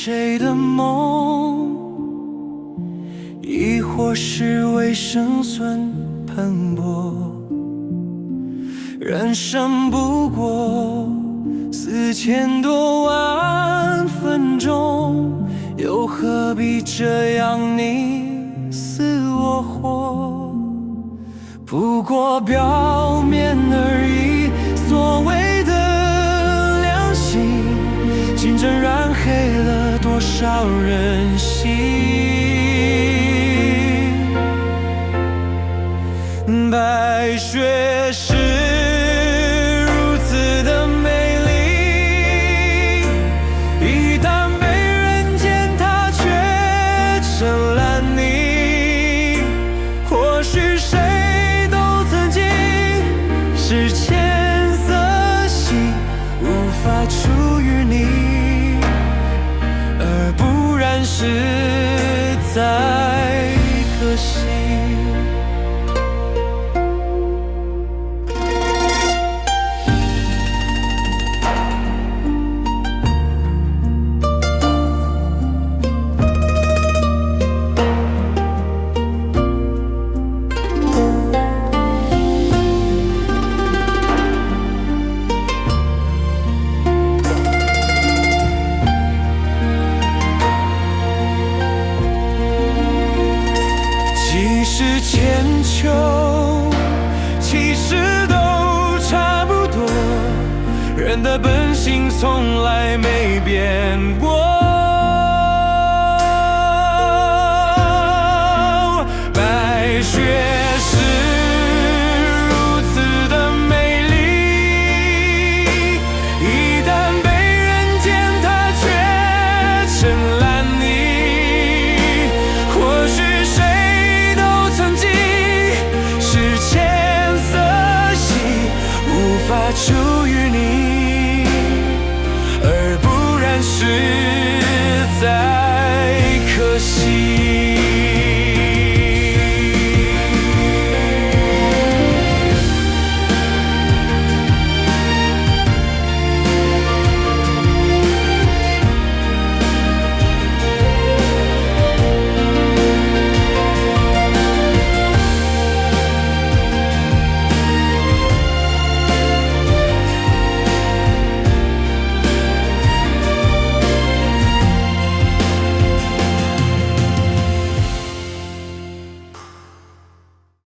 誰的夢，抑或是為生存奔波？人生不過4000多萬分鐘，又何必這樣你死我活？不過表面而已，所謂的良心，競爭染黑了多少人心？白雪是如此的美麗，一旦被人踐踏，卻成爛泥。或許誰都曾經是淺色系，無法出淤泥而不染，實在可惜。其實千秋，其實都差不多，人的本性從來沒變過。白雪是如此的美麗，一旦被人踐踏，卻成爛泥。或許誰都曾經是淺色系，無法出淤泥而不染，實在可惜。